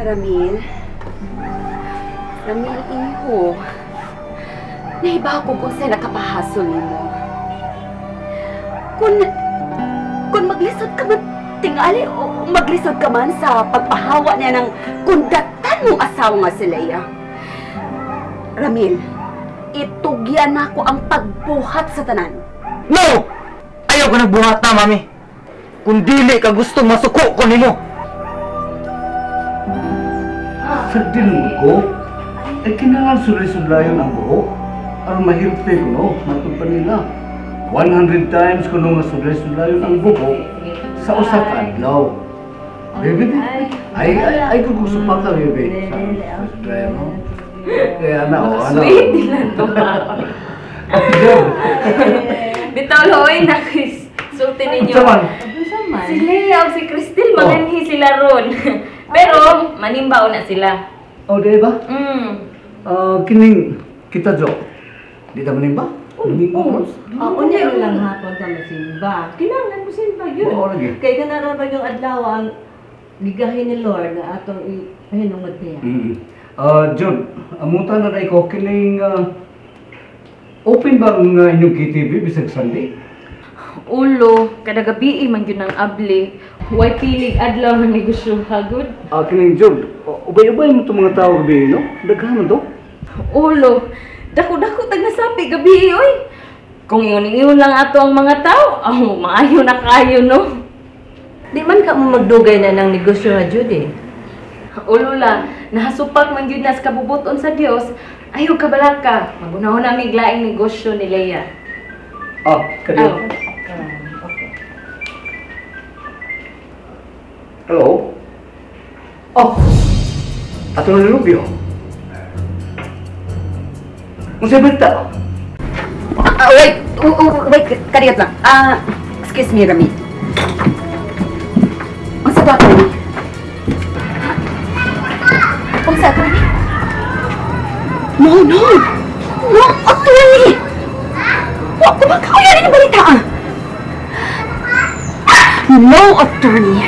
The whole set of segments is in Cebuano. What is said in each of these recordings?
Ramil. Ramil, iho. Nahiba ko kung sa'yo nakapahasol nimo. Kung maglisod ka man, tingali, o maglisod ka man sa pagpahawa niya ng kundatan mong asawa nga si Leia. Ramil, itugyan na ako ang pagbuhat sa tanan. No! Ayaw ko nagbuhat na, Mami. Kung dili ka gusto, masuko ko nimo. Sa dilong ko, ay kinahanglan sulay-sulayon ang buhok. Aron mahilti ko, no? Matod pa nila. 100 times ko nung sulay-sulayon ang buhok sa usa ka adlaw. Baby, ay, ay, ay, kung gusto pa ka, baby. Sa sulay, no? Kaya na, oh, ano. Sweet nila to. Bitaw, loy, nakis. Sulti ninyo. Saman. Si Lea o si Cristel, maganhi sila ron. Pero, manimbaw na sila. Oh, di ba? Mm. Kining kita, Jo. Di ta manimba? Oo. Unya lang hapon ta masimba. Kinahanglan mo simba yun. Oo, lagi. Kay kanara ba yung adlaw ang gigahin ni Lord na atong ipahinungod niya. John, amuta na na ikaw kining open ba ang inyong KTV bisag Sunday? Ulo, kada gabi man gyud ang abli. Way pilig adlaw ng negosyo hagod. Kining John, ubay-ubay mo itong mga tao gabi, no? Daghan man to. Ulo, dako-dako tag nasapi gabi oy. Kung ingon-ingon lang ato ang mga tao, oh, maayo na kayo, no? Di man ka mo magdugay na ng negosyo nga, Judy. Ulo la, nahasupak man gyud nas kabubuton sa Dios. Ayaw kabalaka, magunahon na mig laing negosyo ni Leia. Kadiyo. Oh. Okay. Hello? Oh! Ato na nilubyo. Unsay balita? Wait, wait, kadiyot lang. Excuse me, Ramil. Unsa to, Atty? Unsa, Atty? No, no! No, Atty! Wa ko makauyan ang balita, ah! No, attorney.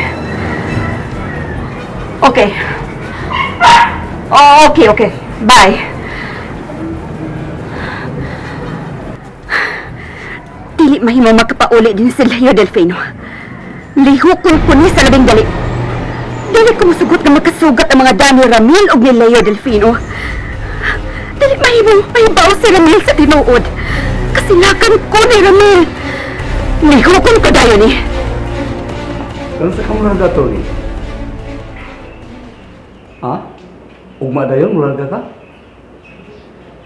Okay. Oh, okay, okay. Bye. Dili mahimo makapauli din si Leo Delfino. Lihokon ko ni sa labing dali. Dili ko musugot na makasugat ang mga dani Ramil og ni Leo Delfino. Dili mahimo mahibaw si Ramil sa tinuod. Kasilakan ko ni Ramil. Lihokon ko dayon ni. Kansa ka muna Tony? Ha? Ugma dayon, mulaga ka?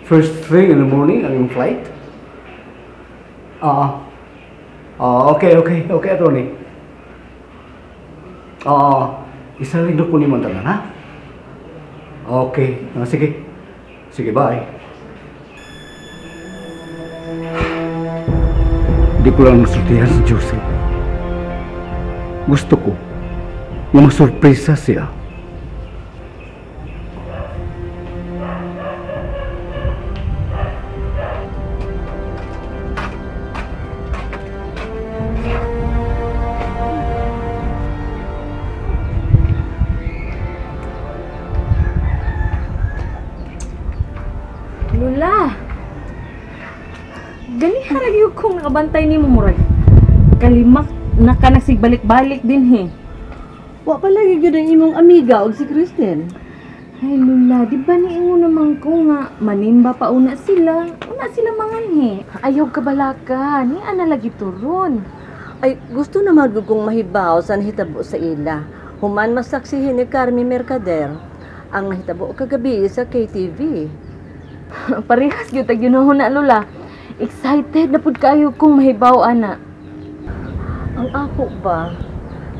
First thing in the morning, ang iyong flight? Okay, okay, okay, attorney. Isa rin ko ni Montana, ha? Okay, sige. Sige, bye. Di ko lang nasultihan si Jose. Gusto ko na masurpresa siya. Lula, ganiha ra gyud kong nakabantay nimo murag kalimak na ka nagsigbalik-balik din he. Wa pa lagi gyud ang imong amiga og si Kristen. Ay Lula, di ba niingon naman ko nga manimba pa una sila? Una sila manganhi. Ayaw kabalaka, ni ana lagi turon. Ay gusto naman gud kong mahibaw sa nahitabo sa ila. Human masaksihin ni Carmi Mercader ang nahitabo kagabi sa KTV. Parehas gyud tag yunahon na Lola. Excited na pud kayo kung mahibaw ana. Ang ako ba,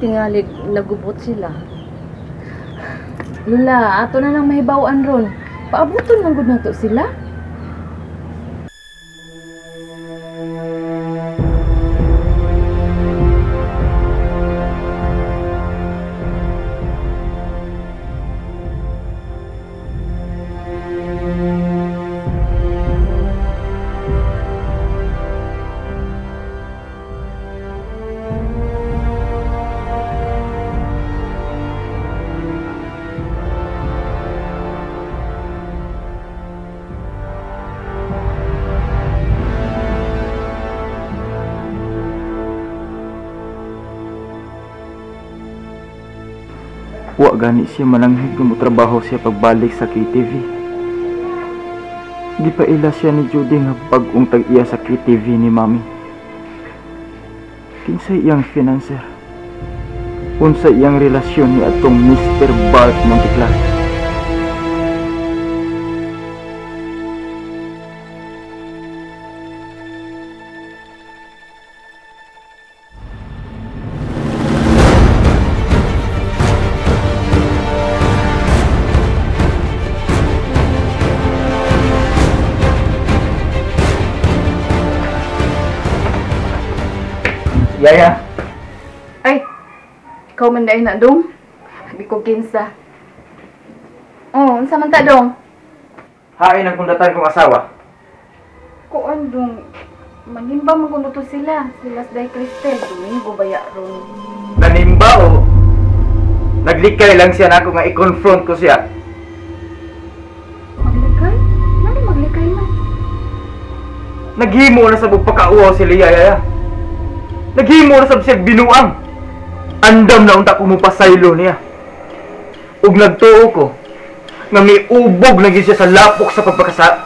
tingalig nagubot sila. Lola, ato na lang mahibaw-an ron. Paabuton lang gud nato sila. Wa gani siya mananghid kung motrabaho siya pagbalik sa KTV. Gipaila siya ni Judy nga bag-ong tag-iya sa KTV ni Mami. Kinsay iyang financer? Unsa iyang relasyon ni atong Mr. Bart Monteclar? Yaya. Ay, ikaw man dahil na dong. Hindi ko kinsa. Oh, unsa man ta dong? Hain ang kundatan kong asawa. Kuan dong. Manimba man kuno to sila. Sila sa Day Cristel. Domingo baya ron. Nanimba o? Naglikay lang siya na ako nga i-confront ko siya. Maglikay? Ano maglikay man? Naghimo na sa bugpakauaw si Leah, Yaya. Naghimo na sab siya binuang. Andam na unta ko mupasaylo niya. Ug nagtuo ko nga may ubog na gyud siya sa lapok sa pagpakasa.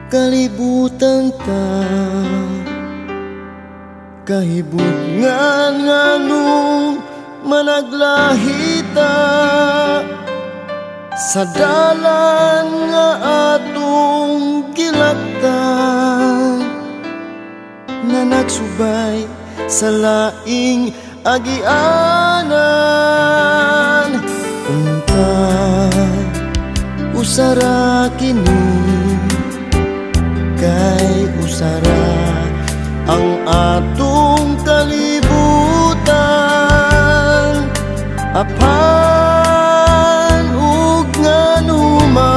Kalibutan ta kahibutngan nganong managlahita sa dalan nga atong gilaktan na nagsubay sa laing agianan. Unta usara kini kay usara ang atong kalibutan, apan ug nganumang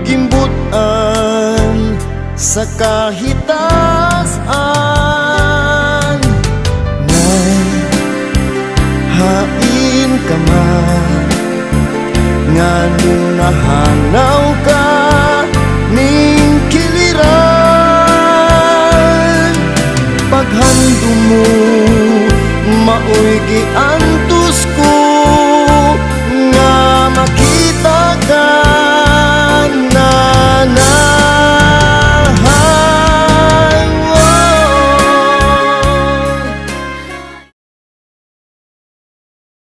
gimbutan sa kahitasan. Nay, hain ka man nganong nahanaw ka ning kiliran, paghando mo maoy giandaman.